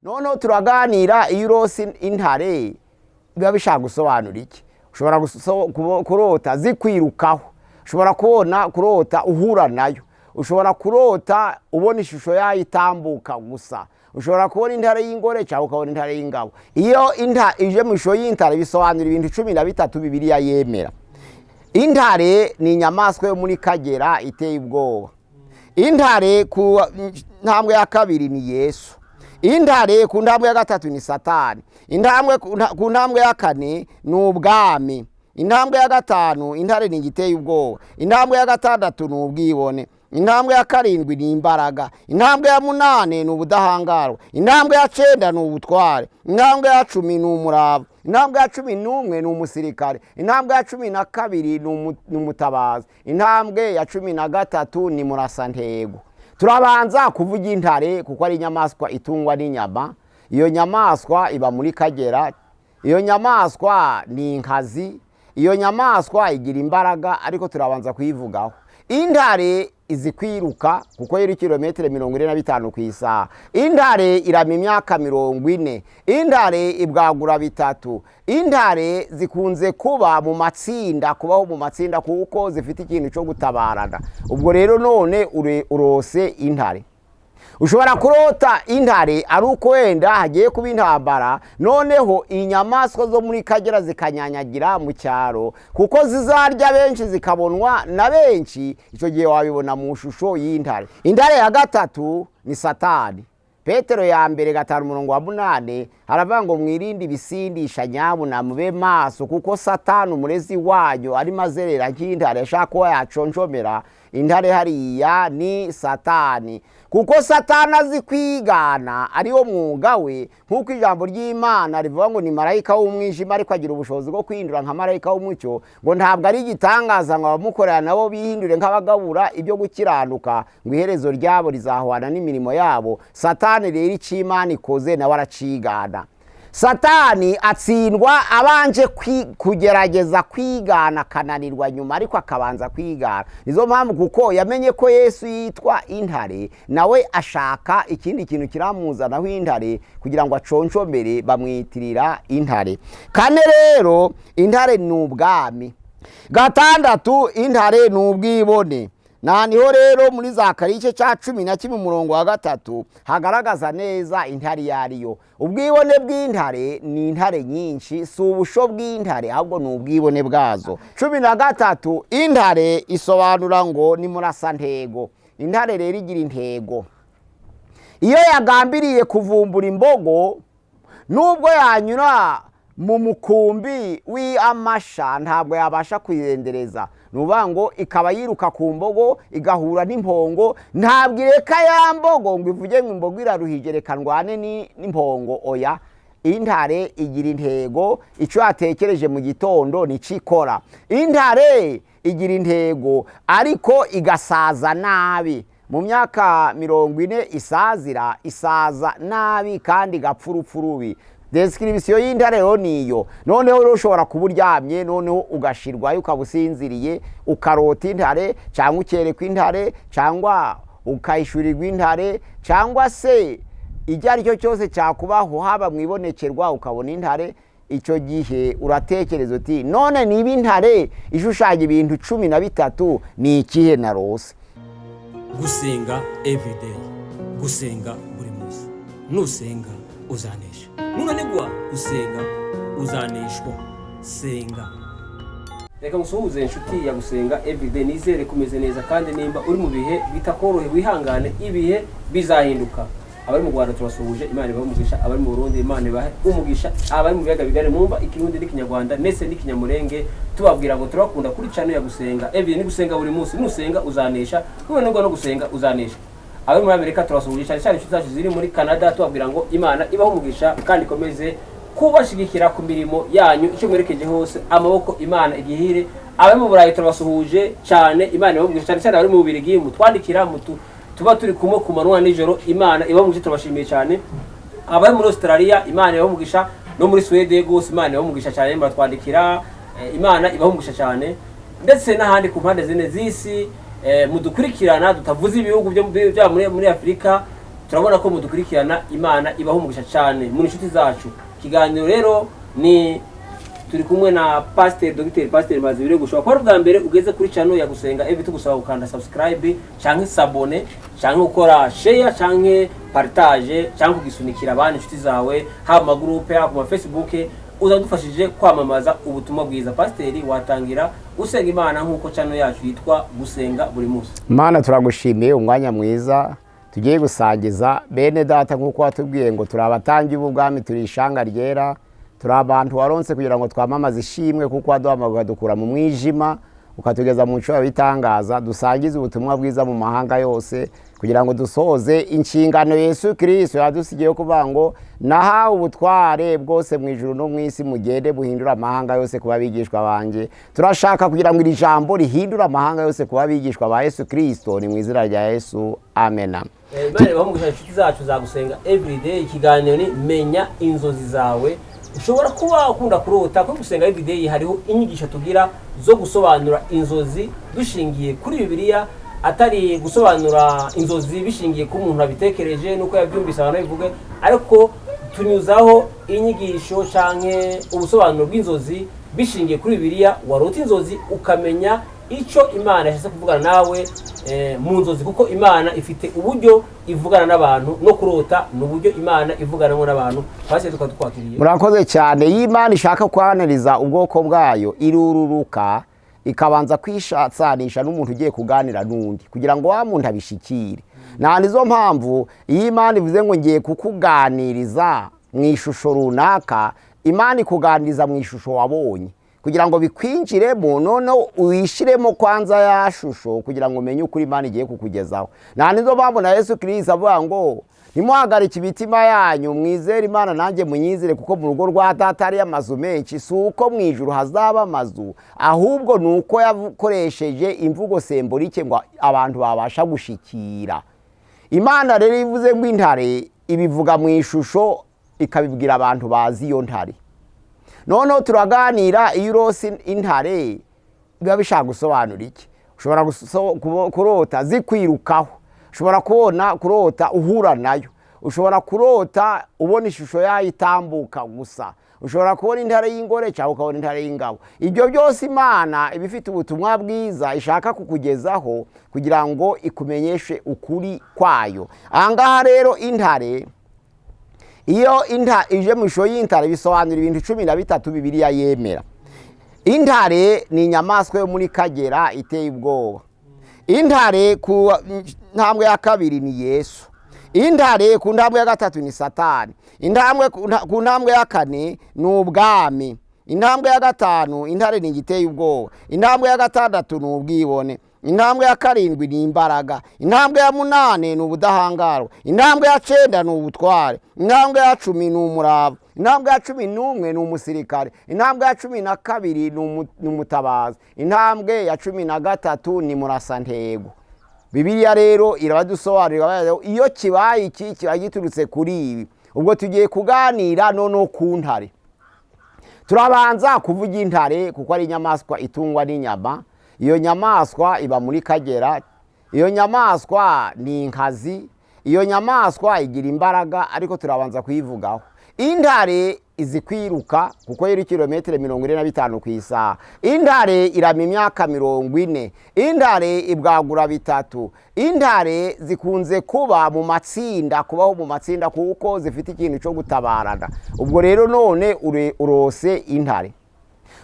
Noneho turaganira. Iyo urose intare biba bishaka gusobanura iki? Ushobora kurota zikwirukaho, ushobora kubona kurota uhura nayo, ushobora kurota ubona ishusho yayo itambuka gusa, ushobora kubona intare y'ingore cyangwa ukabona intare y'ingabo. Iyo inta ije mu ishusho y'intare bisobanura ibintu 13 Bibiliya yemera. Intare ni inyamaswa yo muri Kagera iteye ubwoba. Intare ku ntambwe ya kabiri ni Yesu. Intare ku ntambwe ya gatatu ni Satani. Intambwe ku ntambwe ya kane ni ubwami. Intambwe ya gatanu, intare ni igiteye ubwoba. Intambwe ya gatandatu ni ubwibone. Intambwe ya karindwi ni imbaraga. Intambwe ya munane ni ubudahangarwa. Intambwe ya cenda ni ubutware. Intambwe ya 10 ni umurava. Intambwe ya 11 ni umusirikare. Intambwe ya 12 ni umutabazi. Intambwe ya 13 ni murasantego. Turabanza kuvuga intare kuko ari inyamaswa itungwa n'inyama. Iyo nyamaswa iba muri Kagera. Iyo nyamaswa ni inkazi. Iyo nyamaswa igira imbaraga, ariko turabanza kuyivugaho. Intare izi kwiruka kuko iri kilometero 45 ku isaha. Intare irama imyaka 40. Intare ibwagura bitatu. Intare zikunze kuba mu matsinda, kubaho mu matsinda kuko zifite ikintu cyo gutabarana. Ubwo rero none urose intare. Ushobora kurota intare ari uko wenda hagiye kuba intambara, noneho inyamaswa zo muri Kagera zikanyanyagira mu cyaro kuko zizarya benshi, zikabonwa na benshi. Icyo gihe wabibona mu shusho y'intare. Intare ya gatatu ni Satani. Petero ya mbere 5 umurongo wa 8 haravuga ngo: "Mwirinde ibisindisha, nyabuna mube maso, kuko Satani umurezi wanyu arimo azerera nk'intare ashaka kuba yaconjomera." Intare hariya ni Satani, kuko Satani azi kwigana, ariwo mwuga we, nk'uko ijambo ry'Imana rivuga ngo ni marayika w'umwijima, ariko agira ubushobozi bwo kwihindura nka marayika w'umucyo. Ngo ntabwo ari igitangaza ngo abamukorera nabo bihindure nk'abagabura ibyo gukiranuka, ngo iherezo ryabo rizahwana n'imirimo yabo. Satani rero icyo Imana ikoze nawe aracigana. Satani atsindwa abanje kugerageza kwigana, akananirwa nyuma, ariko akabanza kwigana. Nizo mpamvu, kuko yamenye ko Yesu yitwa intare, nawe ashaka ikindi kintu kiramuzanaho intare kugira ngo aconshomere, bamwitirira intare. Kane rero, intare ni ubwami. Gatandatu, intare ni ubwibone. Niho rero muri Zakariya igice cya 11 umurongo wa 3 hagaragaza neza intare iyo ariyo. Ubwibone bw'intare ni intare nyinshi, si ubusho bw'intare, ahubwo ni ubwibone bwazo. 13, intare isobanura ngo ni murasantego. Intare rero igira intego. Iyo yagambiriye kuvumbura imbogo, nubwo yanyura mu mukumbi w'amasha, ntabwo yabasha kuyirendereza. Ni ukuvuga ngo ikaba yiruka ku mbogo, igahura n'impongo, ntabwo ireka ya mbogo ngo ivuge ngo imbogo iraruhije, reka ndwane n'impongo. Oya, intare igira intego. Icyo yatekereje mu gitondo nicyo ikora. Intare igira intego, ariko igasaza nabi. Mu myaka 40 isazira, isaza nabi kandi igapfa urupfu rubi. Description y'intare rero niyo. Noneho rero ushobora kuba uryamye, noneho ugashirwayo, ukaba usinziriye, ukarota intare, cyangwa ukerekwa intare, cyangwa ukayishyurirwa intare, cyangwa se icyo ari cyo cyose cyakubaho, haba mu ibonekerwa ukabona intare. Icyo gihe uratekereza uti: "None niba intare ishushanya ibintu 13, ni ikihe narose?" Gusenga everyday, gusenga buri munsi. Nusenga uzanesha, nunanigwa gusenga uzaneshwa. Senga. Reka ngusuhuze, inshuti ya Gusenga Everyday. Nizere kumeze neza, kandi nimba uri mu bihe bitakorohe wihangane, ibihe bizahinduka. Abari mu Rwanda turabasuhuje, Imana ibahe umugisha. Abari mu Burundi, Imana ibahe umugisha. Abari mu biyaga bigari mwumva Ikirundi n'Ikinyarwanda ndetse n'Ikinyamurenge, tubabwira ngo turabakunda kuri channel ya Gusenga Everyday. Ni gusenga buri munsi. Nusenga uzanesha, nunanirwa no gusenga uzanesha. Abari muri Amerika turabasuhuje cyane cyane, inshuti zacu ziri muri Canada, tubabwira ngo Imana ibahe umugisha kandi ikomeze kubashyigikira ku mirimo yanyu, icyo mwerekeje hose amaboko Imana igihire. Abari mu Burayi turabasuhuje cyane, Imana ibahe umugisha, cyane cyane abari mu Bubirigi mutwandikira tuba turi kumwe ku manywa nijoro, Imana ibahe umugisha, turabashimiye cyane. Abari muri Australia, Imana ibahe umugisha, no muri Swede rwose Imana ibahe umugisha cyane, muratwandikira, Imana ibahe umugisha cyane, ndetse n'ahandi ku mpande zine z'isi mudukurikirana, tutavuze ibihugu byo byaba muri Afurika. Turabona ko mudukurikirana, Imana ibaho umugisha cyane muri inshuti zacu. Ikiganiro rero ni turi kumwe na Pasiteri Dogiteri Pasiteri Mazibire. Gushobora kuba ari ubwa mbere ugeze kuri channel ya Gusenga Every, tugusaba gukanda subscribe canke s'abonner canke gukora share canke partage canke kugisunikira abandi inshuti zawe, haba mu magroupe, haba ku ma Facebook. Uzadufashije kwamamaza ubutumwa bwiza. Pasiteri, watangira gusenga Imana nk'uko channel yacu yitwa Gusenga buri munsi. Mana, turagushimiye umwanya mwiza tugiye gusangiza bene data, nk'uko watubwiye ngo turi abatambyi b'ubwami, turi ishanga ryera, turi abantu waronse kugira ngo twamamaze ishimwe, kuko waduhamagaye ukadukura mu mwijima ukatugeza mu nshuro bitangaza. Dusangize ubutumwa bwiza mu mahanga yose kugira ngo dusohoze inshingano Yesu Kirisito yadusigiye kuvuga ngo: "Nahawe ubutware bwose mu ijuru no mu isi, mugende buhindure amahanga yose kuba abigishwa banjye." Turashaka kugira ngo iri jambo rihindure amahanga yose kuba abigishwa ba Yesu Kirisito. Ni mu izina rya Yesu, amena. Imana ibahe umugisha, inshuti zacu za Gusenga Everyday. Ikiganiro ni Menya Inzozi Zawe. Ushobora kuba ukunda kurota. Kuri Gusenga Everyday hariho inyigisho tugira zo gusobanura inzozi dushingiye kuri Bibiliya, atari gusobanura inzozi bishingiye ku muntu abitekereje nuko yabyumvise abantu bivuge, ariko tunyuzaho inyigisho canke ubusobanuro bw'inzozi bishingiye kuri Bibiliya. Warota inzozi ukamenya icyo Imana yashatse kuvugana nawe mu nzozi, kuko Imana ifite uburyo ivugana n'abantu, no kurota ni uburyo Imana ivuganamo n'abantu. Pasiteri, tukaba tukwakiriye. Murakoze cyane. Iyo Imana ishaka kwanariza ubwoko bwayo, irururuka ikabanza kwishatsanisha n'umuntu ugiye kuganira n'undi kugira ngo wa muntu abishikire. Nta nizo mpamvu iyo Imana ivuze ngo ngiye kukuganiriza mu ishusho runaka, Imana ikuganiriza mu ishusho wabonye kugira ngo bikwinjiremo, noneho uyishyiremo kwanza ya shusho kugira ngo umenye ukuri Imana igiye kukugezaho. Nta nizo mpamvu na Yesu Kirisito avuga ngo: "Ntimuhagarike imitima yanyu, mwizere Imana, nanjye munyizere, kuko mu rugo rwa Data hariyo amazu menshi." Si uko mu ijuru hazaba amazu, ahubwo ni uko yakoresheje imvugo symbolique ngo abantu babasha gushikira. Imana rero ivuze ngo intare, ibivuga mu ishusho, ikabibwira abantu bazi iyo ntare. Noneho turaganira, iyo urose intare biba bishaka gusobanura iki? Ushobora kurota zikwirukaho, ushobora kubona kurota uhura nayo, ushobora kurota ubona ishusho yayo itambuka gusa, ushobora kubona intare y'ingore cyangwa ukabona intare y'ingabo. Ibyo byose Imana iba ifite ubutumwa bwiza ishaka kukugezaho kugira ngo ikumenyeshe ukuri kwayo. Aha ngaha rero intare, iyo inta ije mu ishusho y'intare, bisobanura ibintu 13 Bibiliya yemera. Intare ni inyamaswa yo muri Kagera iteye ubwoba. Intare ku ntambwe ya kabiri ni Yesu. Intare ku ntambwe ya gatatu ni Satani. Intambwe ku ntambwe ya kane ni ubwami. Intambwe ya gatanu, intare ni igiteye ubwoba. Intambwe ya gatandatu ni ubwibone. Intambwe ya karindwi ni imbaraga. Intambwe ya munani ni ubudahangarwa. Intambwe ya cenda ni ubutware. Intambwe ya 10 ni umurava. Intambwe ya 11 ni umusirikare. Intambwe ya 12 ni umutabazi. Intambwe ya 13 ni murasantego. Bibiliya rero irabadusobanurira iyo kibaye iki, kiba giturutse kuri ibi. Ubwo tugiye kuganira noneho ku ntare. Turabanza kuvuga intare kuko ari inyamaswa itungwa n'inyama. Iyo nyamaswa iba muri Kagera. Iyo nyamaswa ni inkazi. Iyo nyamaswa igira imbaraga, ariko turabanza kuyivugaho. Intare izi kwiruka kuko iri kilometero 45 ku isaha. Intare irama imyaka 40. Intare ibwagura bitatu. Intare zikunze kuba mu matsinda, kubaho mu matsinda, kuko zifite ikintu cyo gutabarana. Ubwo rero none urose intare.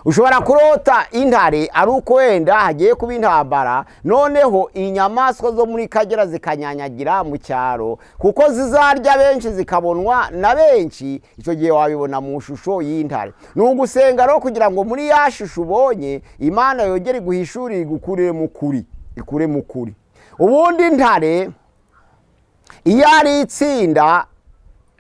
Ushobora kurota intare ari uko wenda hagiye kuba intambara, noneho inyamaswa zo muri Kagera zikanyanyagira mu cyaro, kuko zizarya benshi, zikabonwa na benshi. Icyo gihe wabibona mu shusho y'intare. Ni ugusenga rero kugira ngo muri ya shusho ubonye, Imana yongere iguhishurire, igukurire mu kuri, ikure mu kuri. Ubundi intare iyo ari itsinda,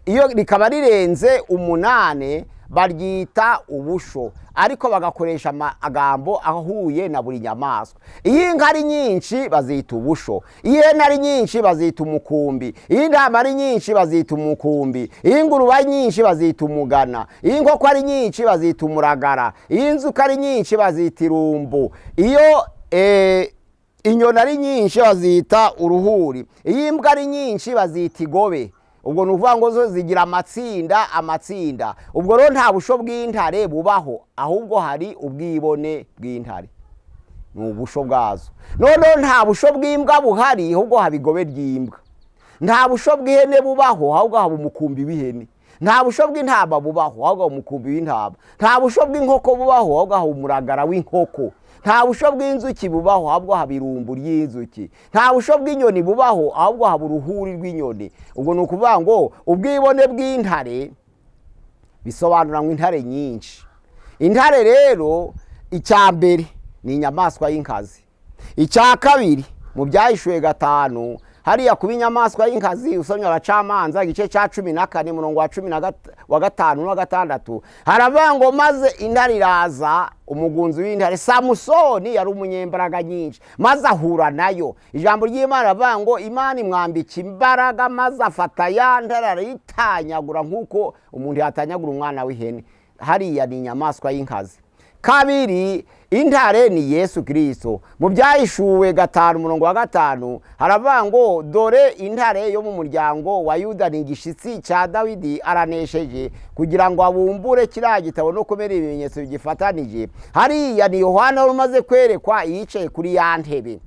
iyo rikaba rirenze 8, baryita ubusho, ariko bagakoresha amagambo ahuye na buri nyamaswa. Iyo inka ari nyinshi bazita ubusho, iyo ihene ari nyinshi bazita umukumbi, iyo intama ari nyinshi bazita umukumbi, iyo ingurube ari nyinshi bazita umugana, iyo inkoko ari nyinshi bazita umuragara, iyo inzuka ari nyinshi bazita irumbu, iyo Inyoni ari nyinshi bazita uruhuri. Iyo imbwa ari nyinshi bazita igobe. Ubwo ni ukuvuga ngo zo zigira amatsinda amatsinda. Ubwo rero nta busho bw'intare bubaho, ahubwo hari ubwibone bw'intare, ni ubusho bwazo. Noneho nta busho bw'imbwa buhari, ahubwo haba igobe ry'imbwa. Nta busho bw'ihene bubaho, ahubwo haba umukumbi w'ihene. Nta busho bw'intama bubaho, ahubwo haba umukumbi w'intama. Nta busho bw'inkoko bubaho, ahubwo haba umuragara w'inkoko. Nta busho bw'inzuki bubaho, ahubwo haba irumbu ry'inzuki. Nta busho bw'inyoni bubaho, ahubwo haba uruhuri rw'inyoni. Ubwo ni ukuvuga ngo ubwibone bw'intare bisobanura ngo intare nyinshi. Intare rero, icya mbere ni inyamaswa y'inkazi. Icya kabiri, mu Byahishuwe 5 hariya, kuba inyamaswa y'inkazi, usomye Abacamanza igice cya 14, murongo wa cumi na wa gatanu n'uwa gatandatu, haravuga ngo: "Maze intare iraza, umugunzi w'intare Samusoni yari umunyembaraga nyinshi, maze ahura nayo." Ijambo ry'Imana riravuga ngo Imana imwambika imbaraga, maze afata ya ntare arayitanyagura nk'uko umuntu yatanyagura umwana w'ihene. Hariya ni inyamaswa y'inkazi. Kabiri, intare ni Yesu Kirisito. Mu Byahishuwe 5, umurongo wa 5, haravuga ngo: "Dore Intare yo mu muryango wa Yuda, ni igishyitsi cya Dawidi, aranesheje kugira ngo abumbure kiriya gitabo no kumena ibimenyetso bigifatanije." Hariya ni Yohana wari umaze kwerekwa yicaye kuri ya ntebe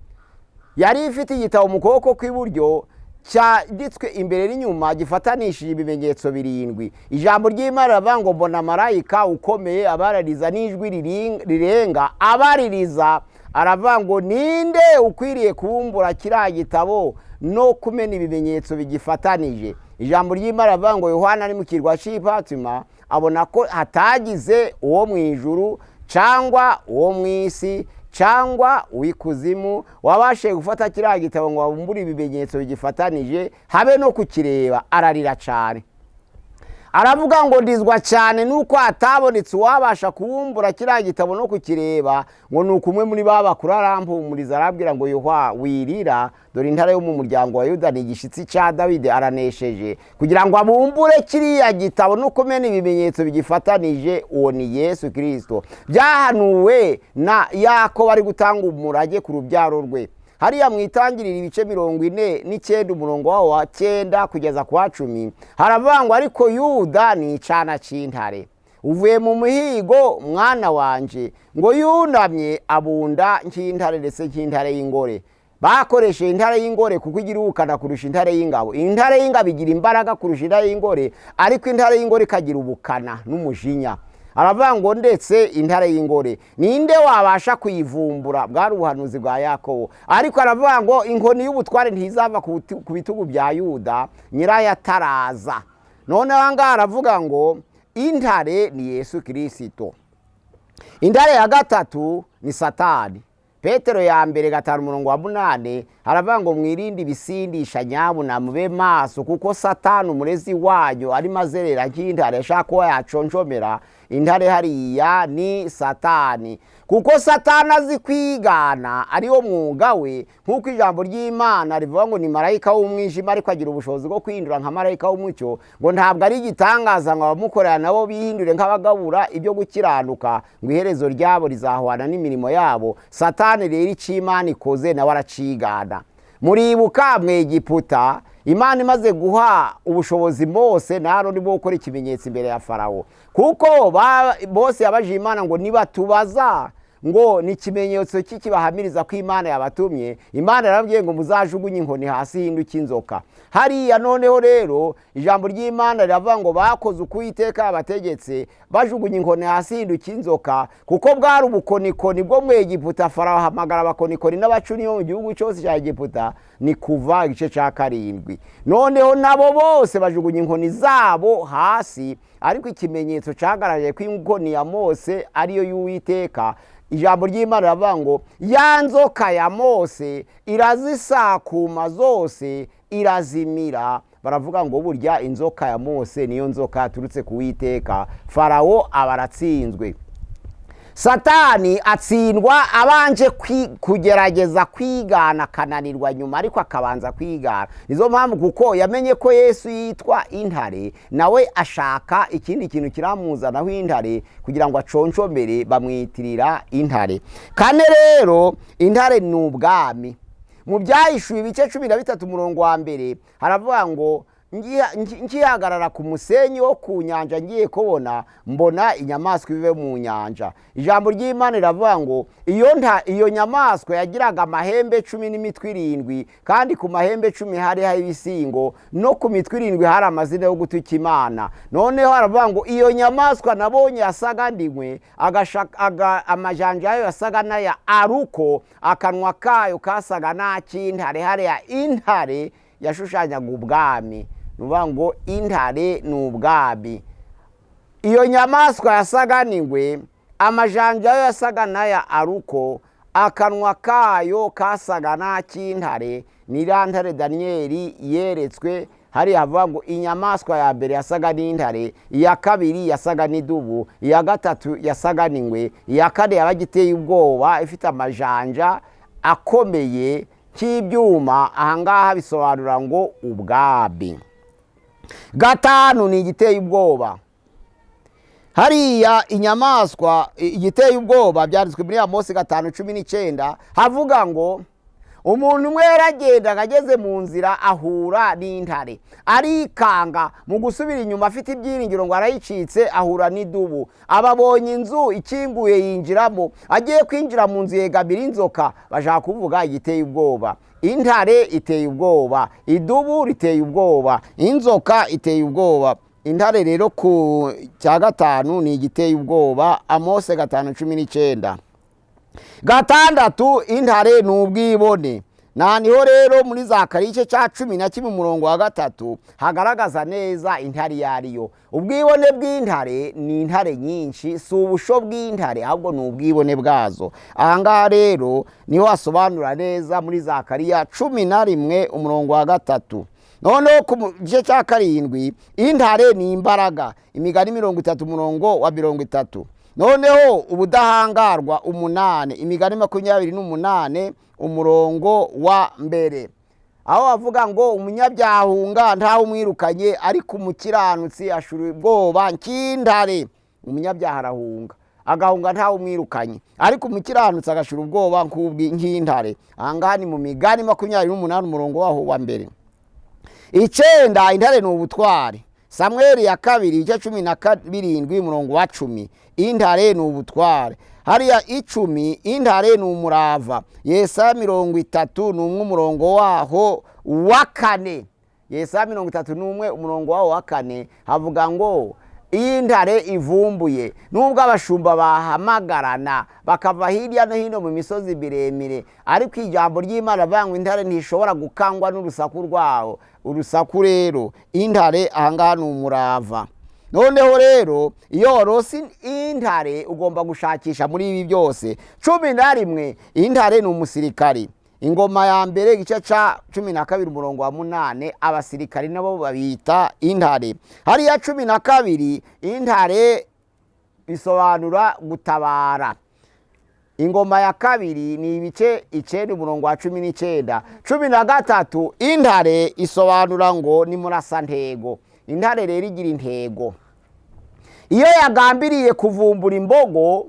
yari ifite igitabo mu kuboko kw'iburyo cyanditswe imbere n'inyuma, gifatanishije ibimenyetso birindwi. Ijambo ry'Imana riravuga ngo: "Mbona marayika ukomeye abarariza n'ijwi rirenga, abaririza aravuga ngo: 'Ninde ukwiriye kubumbura kiriya gitabo no kumena ibimenyetso bigifatanije?'" Ijambo ry'Imana riravuga ngo Yohana ari mu kirwa cy'i Patimo, abona ko hatagize uwo mu ijuru cyangwa uwo mu isi cyangwa uw'ikuzimu wabashije gufata kiriya gitabo ngo babumbure ibimenyetso bigifatanije, habe no kukireba. Ararira cyane, aravuga ngo: "Ndizwa cyane nuko hatabonetse uwabasha kubumbura kiriya gitabo no kukireba." Ngo ni uko umwe muri ba bakuru arampumuriza, arabwira ngo: "Yohwa, wirira, dore Intare yo mu muryango wa Yuda, ni igishyitsi cya Dawidi, aranesheje kugira ngo abumbure kiriya gitabo no kumena ibimenyetso bigifatanije." Uwo ni Yesu Kirisito. Byahanuwe na Yakobo ari gutanga umurage ku rubyaro rwe. Hariya mu Itangiriro ibice 49, umurongo wawo wa 9 kugeza ku wa 10, haravuga ngo: "Ariko Yuda ni icana cy'intare uvuye mu muhigo, mwana wanje." Ngo yunamye abunda nk'intare, ndetse nk'intare y'ingore. Bakoresheje intare y'ingore kuko igira ubukana kurusha intare y'ingabo. Intare y'ingabo igira imbaraga kurusha intare y'ingore, ariko intare y'ingore ikagira ubukana n'umujinya. Aravuga ngo: "Ndetse intare y'ingore, ninde wabasha kuyivumbura?" Bwari ubuhanuzi bwa Yakobo. Ariko aravuga ngo inkoni y'ubutware ntizava ku bitugu bya Yuda, nyirayo ataraza. Noneho aha ngaha aravuga ngo intare ni Yesu Kirisito. Intare ya gatatu ni Satani. Petero ya mbere 5, umurongo wa 8, haravuga ngo: "Mwirinde ibisindisha, nyabuna mube maso, kuko Satani umurezi wanyu arimo azerera nk'intare ashaka kuba yaconjomera." Intare hariya ni Satani, kuko Satani azi kwigana, ariwo mwuga we, nk'uko ijambo ry'Imana rivuga ngo ni marayika w'umwijima, ariko agira ubushobozi bwo kwihindura nka marayika w'umucyo. Ngo ntabwo ari igitangaza ngo abamukorera nabo bihindure nk'abagabura ibyo gukiranuka, ngo iherezo ryabo rizahwana n'imirimo yabo. Satani rero icyo Imana ikoze nawe aracigana. Muribuka mu Egiputa, Imana imaze guha ubushobozi Mose na Aroni bwo gukora ikimenyetso imbere ya Farawo, kuko bose yabajije Imana ngo: "Nibatubaza ngo ni ikimenyetso kibahamiriza ko Imana yabatumye?" Imana yarababwiye ngo: "Muzajugunye inkoni hasi hinduke inzoka." Hariya noneho rero ijambo ry'Imana riravuga ngo bakoze uko Uwiteka yabategetse, bajugunye inkoni hasi hinduka inzoka, kuko bwari ubukonikoni bwo mu Egiputa. Farawo ahamagara abakonikoni n'abacuni bo mu gihugu cyose cya Egiputa. Ni Kuva igice cya 7. Noneho nabo bose bajugunya inkoni zabo hasi, ariko ikimenyetso cyagaragaye ko inkoni ya Mose ariyo y'Uwiteka. Ijambo ry'Imana riravuga ngo ya nzoka ya Mose irazisakuma zose, irazimira. Baravuga ngo burya inzoka ya Mose niyo nzoka yaturutse ku Witeka. Farawo aba aratsinzwe. Satani atsindwa abanje kugerageza kwigana, akananirwa nyuma, ariko akabanza kwigana. Nizo mpamvu, kuko yamenye ko Yesu yitwa intare, nawe ashaka ikindi kintu kiramuzanaho intare kugira ngo aconcomere, bamwitirira intare. Kane rero, intare ni ubwami. Mu Byahishuwe ibice 13 umurongo wa 1 haravuga ngo: "Nkihagarara ku musenyi wo ku nyanja, ngiye kubona mbona inyamaswa ive mu nyanja." Ijambo ry'Imana riravuga ngo iyo nyamaswa yagiraga amahembe 10 n'imitwe 7, kandi ku mahembe 10 hariho ibisingo, no ku mitwe 7 hari amazina yo gutuka Imana. Noneho haravuga ngo iyo nyamaswa nabonye yasaga n'ingwe, amajanja yayo yasaga n'aya aruko, akanwa kayo kasaga n'ak'intare. Hariya intare yashushanyaga ubwami, ni ukuvuga ngo intare ni ubwami. Iyo nyamaswa yasaga n'ingwe, amajanja yayo yasaga n'aya aruko, akanwa kayo kasaga n'ak'intare. Ni iriya ntare Daniyeli yeretswe. Hariya havuga ngo inyamaswa ya mbere yasaga n'intare, iya kabiri yasaga n'idubu, iya gatatu yasaga n'ingwe, iya kane yabaga iteye ubwoba, ifite amajanja akomeye nk'ibyuma. Ahangaha bisobanura ngo ubwami. Gatanu ni igiteye ubwoba. Hariya inyamaswa igiteye ubwoba byanditswe muri Amosi 5:19, havuga ngo umuntu umwe yaragendaga, ageze mu nzira ahura n'intare, arikanga. Mu gusubira inyuma afite ibyiringiro ngo arayicitse, ahura n'idubu. Ababonye inzu ikinguye, yinjiramo. Agiye kwinjira mu nzu, yegamira inzoka. Bashaka kuvuga igiteye ubwoba. Intare iteye ubwoba, idubu riteye ubwoba, inzoka iteye ubwoba. Intare rero ku cya gatanu ni igiteye ubwoba, Amose 5:19. Gatandatu, intare ni ubwibone. Niho rero muri Zakariya igice cya 11 umurongo wa 3 hagaragaza neza intare iyo ariyo. Ubwibone bw'intare ni intare nyinshi, si ubusho bw'intare, ahubwo ni ubwibone bwazo. Ahangaha rero niho hasobanura neza muri Zakariya 11 umurongo wa 3. Noneho ku gice cya karindwi, intare ni imbaraga, Imigani 30 umurongo wa 30. Noneho ubudahangarwa 8, Imigani 28 umurongo wa 1, aho bavuga ngo umunyabyaha ahunga ntawe umwirukanye, ariko umukiranutsi ashira ubwoba nk'intare. Umunyabyaha arahunga, agahunga ntawe umwirukanye, ariko umukiranutsi agashira ubwoba nk'intare. Ahangaha ni mu Migani 28 umurongo waho wa 1. 9, intare ni ubutwari, Samweli ya kabiri igice 17 umurongo wa 10. Intare ni ubutware. Hariya 10, intare ni umurava, Yesaya 31 umurongo waho wa 4. Yesaya 31 umurongo waho wa 4 havuga ngo iyo intare ivumbuye, nubwo abashumba bahamagarana bakava hirya no hino mu misozi miremire, ariko ijambo ry'Imana rivuga ngo intare ntishobora gukangwa n'urusaku rwawo. Urusaku rero, intare ahangaha ni umurava. Noneho rero iyo warose intare ugomba gushakisha muri ibi byose. 11, intare ni umusirikari, Ingoma ya mbere igice cya 12 umurongo wa 8, abasirikari nabo babita intare. Hariya 12, intare bisobanura gutabara. Ingoma ya kabiri ni ibice 9 umurongo wa 19. 13, intare isobanura ngo ni murasantego. Intare rero igira intego. Iyo yagambiriye kuvumbura imbogo,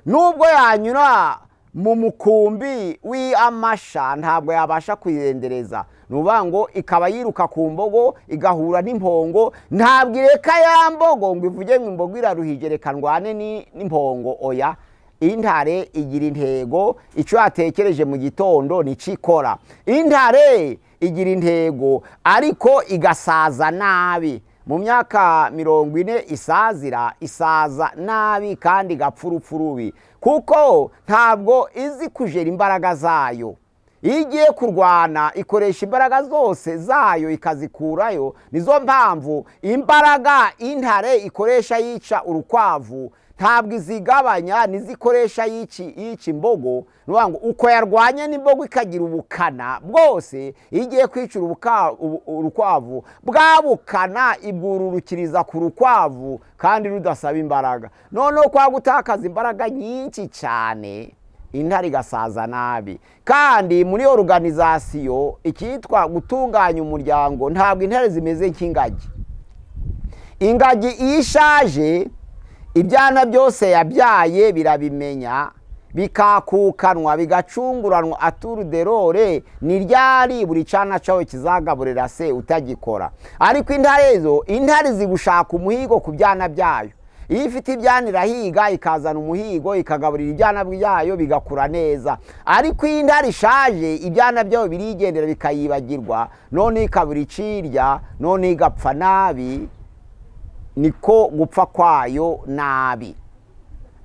nubwo yanyura mu mukumbi w'amasha, ntabwo yabasha kuyirendereza. Ni ukuvuga ngo ikaba yiruka ku mbogo, igahura n'impongo, ntabwo ireka ya mbogo ngo ivuge ngo imbogo iraruhije, reka ndwane n'impongo. Oya, intare igira intego, icyo yatekereje mu gitondo nicyo ikora. Intare igira intego, ariko igasaza nabi. Mu myaka 40 isazira, isaza nabi kandi igapfa urupfu rubi, kuko ntabwo izi kujera imbaraga zayo. Iyo igiye kurwana ikoresha imbaraga zose zayo ikazikurayo. Nizo mpamvu imbaraga intare ikoresha yica urukwavu Ntabwo izigabanya, nizikoresha yica imbogo. Ni ukuvuga ngo uko yarwanye n'imbogo ikagira ubukana bwose, iyo igiye kwica urukwavu, bwa bukana ibwururukiriza ku rukwavu kandi rudasaba imbaraga. Noneho kwa gutakaza imbaraga nyinshi cyane, intare igasaza nabi. Kandi muri organisation, icyitwa gutunganya umuryango, ntabwo intare zimeze nk'ingagi. Ingagi iyo ishaje, ibyana byose yabyaye birabimenya, bikakukanwa, bigacunguranwa à tour de rôle. Ni ryari buri cana cyawe kizagaburira se utagikora. Ariko intare zo, intare zigushaka umuhigo ku byana byayo. Iyo ifite ibyana irahiga, ikazana umuhigo, ikagaburira ibyana byayo, bigakura neza. Ariko iyo intare ishaje, ibyana byayo birigendera, bikayibagirwa, none ikabura icirya, none igapfa nabi. Niko gupfa kwayo nabi.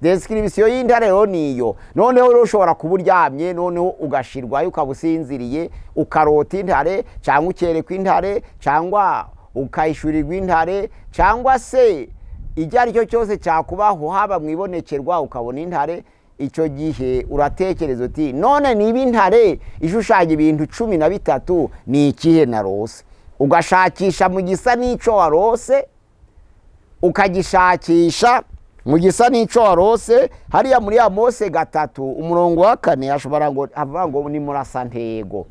Description y'intare rero niyo. Noneho rero ushobora kuba uryamye, noneho ugashirwayo, ukaba usinziriye, ukarota intare, cyangwa ukerekwa intare, cyangwa ukayishyurirwa intare, cyangwa se icyo ari cyo cyose cyakubaho, haba mu ibonekerwa ukabona intare. Icyo gihe uratekereza uti: "None niba intare ishushanya ibintu 13, ni ikihe narose?" Ugashakisha mu gisa n'icyo warose, ukagishakisha mu gisa n'icyo warose. Hariya muri ya Mose 3 umurongo wa 4, hashobora ngo havuga ngo ni murasantego.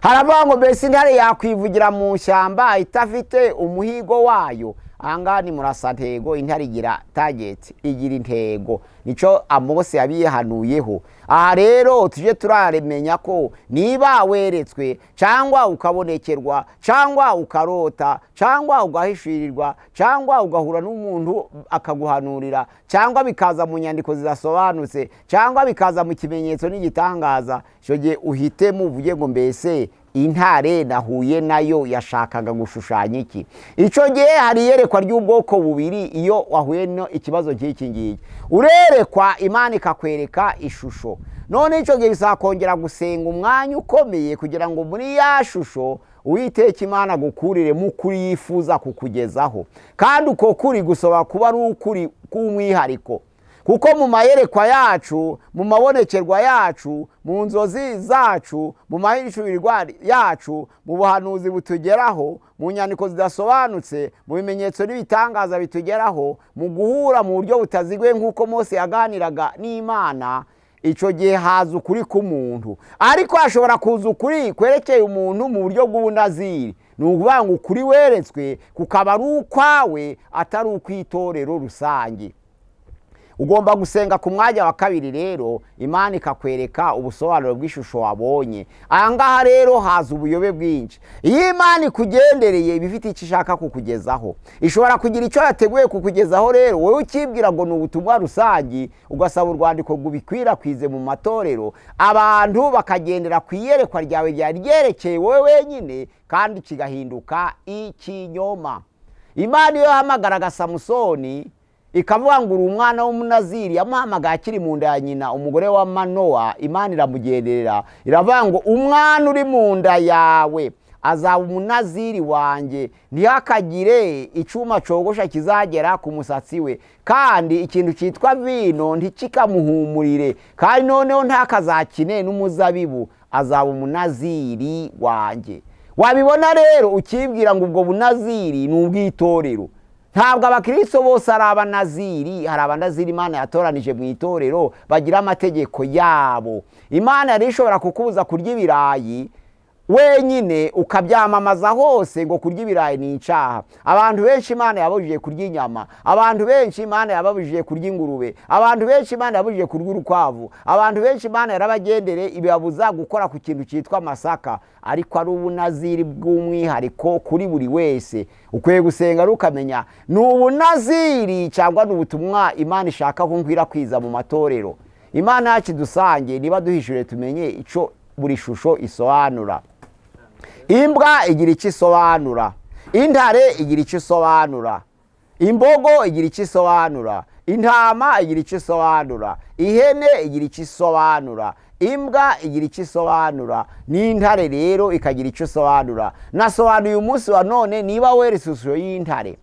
Haravuga ngo: "Mbese intare yakwivugira mu ishyamba idafite umuhigo wayo?" Ahangaha ni murasantego. Intare igira target, igira intego. Nicyo Amose yabihanuyeho. Aha rero tujye turaremenya ko niba weretswe, cyangwa ukabonekerwa, cyangwa ukarota, cyangwa ugahishirirwa, cyangwa ugahura n'umuntu akaguhanurira, cyangwa bikaza mu nyandiko zidasobanutse, cyangwa bikaza mu kimenyetso n'igitangaza, icyo gihe uhitemo uvuge ngo: "Mbese intare nahuye nayo yashakaga gushushanya iki?" Icyo gihe hari iyerekwa ry'ubwoko bubiri. Iyo wahuye no ikibazo nk'iki ngiki, urerekwa, Imana ikakwereka ishusho. None icyo gihe bisaba kongera gusenga umwanya ukomeye, kugira ngo muri ya shusho Uwiteka Imana agukuriremo ukuri yifuza kukugezaho. Kandi uko kuri gusaba kuba ari ukuri k'umwihariko, kuko mu mayerekwa yacu, mu mabonekerwa yacu, mu nzozi zacu, mu mahishurirwa yacu, mu buhanuzi butugeraho, mu nyandiko zidasobanutse, mu bimenyetso n'ibitangaza bitugeraho, mu guhura mu buryo butaziguye nk'uko Mose yaganiraga n'Imana, icyo gihe haza ukuri k'umuntu. Ariko hashobora kuza ukuri kwerekeye umuntu mu buryo bw'ubunaziri. Ni ukuvuga ngo ukuri weretswe kukaba ari ukwawe, atari ukw'itorero rusange. Ugomba gusenga ku mwanya wa kabiri rero, Imana ikakwereka ubusobanuro bw'ishusho wabonye. Aha ngaha rero haza ubuyobe bwinshi. Iyo Imana ikugendereye, iba ifite icyo ishaka kukugezaho, ishobora kugira icyo yateguye kukugezaho. Rero wowe ukibwira ngo ni ubutumwa rusange, ugasaba urwandiko ngo ubikwirakwize mu matorero, abantu bakagendera ku iyerekwa ryawe ryari ryerekeye wowe wenyine, kandi kigahinduka ikinyoma. Imana iyo yahamagaraga Samusoni ikavuga ngo: "Uri umwana w'umunaziri", yamuhamagaye akiri mu nda ya nyina, umugore wa Manowa. Imana iramugenderera, iravuga ngo: "Umwana uri mu nda yawe azaba umunaziri wanjye, ntihakagire icyuma cogosha kizagera ku musatsi we, kandi ikintu cyitwa vino ntikikamuhumurire, kandi noneho ntakazakine n'umuzabibu, azaba umunaziri wanjye." Wabibona rero ukibwira ngo ubwo bunaziri ni ubw'itorero. Ntabwo abakristo bose ari abanaziri. Hari abanaziri Imana yatoranije mu itorero, bagira amategeko yabo. Imana yari ishobora kukubuza kurya ibirayi wenyine, ukabyamamaza hose ngo kurya ibirayi ni icyaha. Abantu benshi Imana yababujije kurya inyama, abantu benshi Imana yababujije kurya ingurube, abantu benshi Imana yababujije kurya urukwavu, abantu benshi Imana yarabagendere ibabuza gukora ku kintu cyitwa amasaka. Ariko ari ubunaziri bw'umwihariko kuri buri wese. Ukwiye gusenga ari ukamenya ni ubunaziri cyangwa ni ubutumwa Imana ishaka ko nkwirakwiza mu matorero. Imana yacu idusange, niba duhishuriye tumenye icyo buri shusho isobanura. Imbwa igira icyo isobanura, intare igira icyo isobanura, imbogo igira icyo isobanura, intama igira icyo isobanura, ihene igira icyo isobanura, imbwa igira icyo isobanura, n'intare rero ikagira icyo isobanura. Nasobanuye umunsi wa none, niba weretse ishusho y'intare.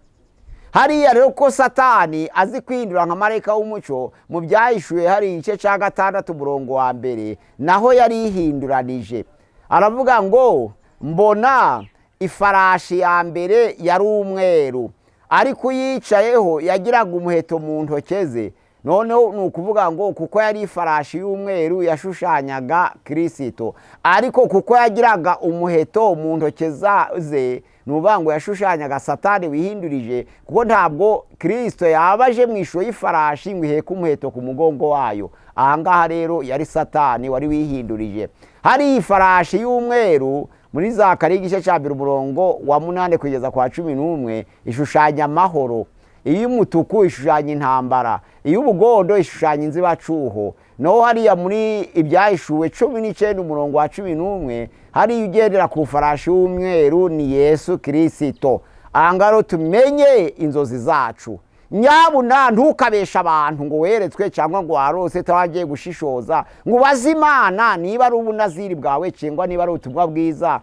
Hariya rero ko Satani azi kwihindura nka marayika w'umuco, mu Byahishuwe hari igice cya 6 umurongo wa 1, naho yari yihinduranije. Aravuga ngo mbona ifarashi ya mbere yari umweru, ariko uyicayeho yagiraga umuheto mu ntoke ze. Noneho ni ukuvuga ngo kuko yari ifarashi y'umweru yashushanyaga Kirisito, ariko kuko yagiraga umuheto mu ntoke ze, ni ukuvuga ngo yashushanyaga Satani wihindurije, kuko ntabwo Kirisito yaba aje mu ishusho y'ifarashi ngo iheke umuheto ku mugongo wayo. Aha ngaha rero yari Satani wari wihindurije. Hari ifarashi y'umweru muri Zakariya igice cya 1 umurongo wa 8 kugeza kwa 11, ishushanya amahoro. Iy'umutuku ishushanya intambara, iy'ubugondo ishushanya inzibacuho. Naho hariya muri Ibyahishuwe 19 umurongo wa 11, hariya ugendera ku farashi y'umweru ni Yesu Kirisito. Aha ngaha rero tumenye inzozi zacu. Nyabuna ntukabeshe abantu ngo weretswe cyangwa ngo warose utagiye gushishoza, ngo ubaze Imana niba ari ubunaziri bwawe cyangwa niba ari ubutumwa bwiza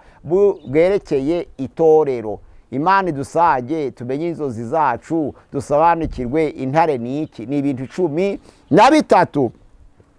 bwerekeye itorero. Imana idusage tumenye inzozi zacu, dusobanukirwe intare ni iki. Ni ibintu 13.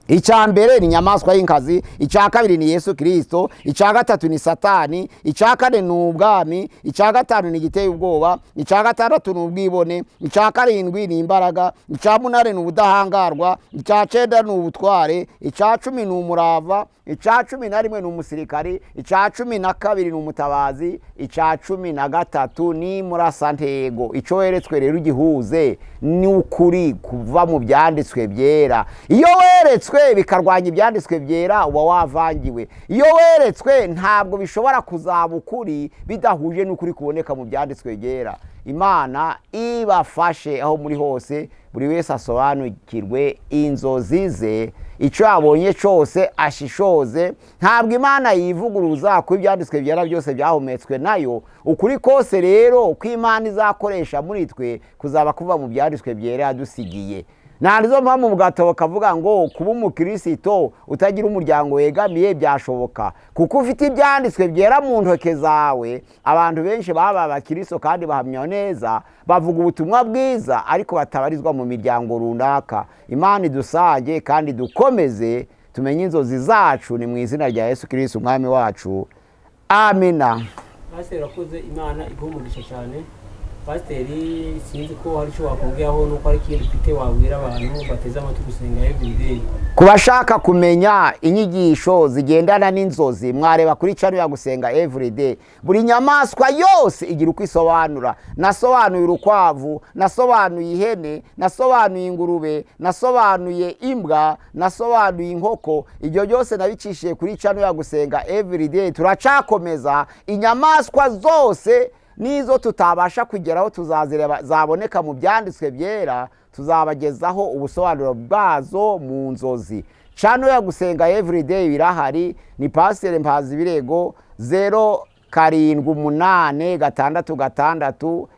Icya mbere ni inyamaswa y'inkazi, icya kabiri ni Yesu Kirisito, icya gatatu ni Satani, icya kane ni ubwami, icya gatanu ni igiteye ubwoba, icya gatandatu ni ubwibone, icya karindwi ni imbaraga, icya munani ni ubudahangarwa, icya 9 ni ubutware, icya 10 ni umurava, icya 11 ni umusirikari, icya 12 ni umutabazi, icya 13 ni murasantego. Icyo weretswe rero ugihuze ni ukuri kuva mu byanditswe byera. Iyo weretswe bikarwanya ibyanditswe byera uba wavangiwe. Iyo weretswe ntabwo bishobora kuzaba ukuri bidahuje n'ukuri kuboneka mu byanditswe byera. Imana ibafashe aho muri hose, buri wese asobanukirwe inzozi ze, icyo yabonye cyose ashishoze. Ntabwo Imana yivuguruza ko ibyanditswe byera byose byahumetswe nayo. Ukuri kose rero ko Imana izakoresha muri twe kuzaba kuva mu byanditswe byera yadusigiye. Nta mpamvu mu gatabo kavuga ngo kuba umukirisito utagira umuryango wegamiye byashoboka, kuko ufite ibyanditswe byera mu ntoke zawe. Abantu benshi baba abakiristo kandi bahamya neza, bavuga ubutumwa bwiza, ariko batabarizwa mu miryango runaka. Imana idusage kandi dukomeze tumenye inzozi zacu, ni mu izina rya Yesu Kristo umwami wacu, amina. Pasiteri urakoze, Imana iguhe umugisha cyane. Pasiteri, sinzi ko hari icyo wakongeraho, nuko hari ikindi ufite wabwira abantu bateze amatwi gusenga everyday. Ku bashaka kumenya inyigisho zigendana n'inzozi, mwareba kuri channel ya Gusenga Everyday. Buri nyamaswa yose igira uko isobanura. Nasobanuye urukwavu, nasobanuye ihene, nasobanuye ingurube, nasobanuye imbwa, nasobanuye inkoko. Ibyo byose nabicishije kuri channel ya Gusenga Everyday. Turacakomeza inyamaswa zose n'izo tutabasha kugeraho tuzazireba, zaboneka mu byanditswe byera, tuzabagezaho ubusobanuro bwazo mu nzozi. Channel ya Gusenga Everyday birahari, ni Pasiteri Mpazibirego, 0 7 8 6 6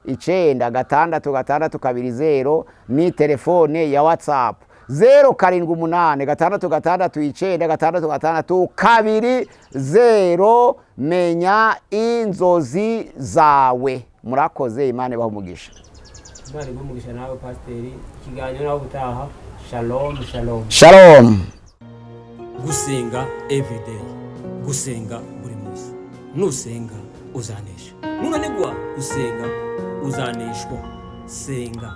9 6 6 2 0, ni telefone ya WhatsApp. 0 7 8 6 6 9 6 6 2 0. Menya inzozi zawe. Murakoze, Imana ibahe umugisha. Imana iguhe umugisha nawe Pasiteri. Ikiganiro nawe utaha. Shalom, shalom. Shalom. Gusenga everyday, gusenga buri munsi. Nusenga uzanesha, nunanigwa gusenga uzaneshwa. Senga.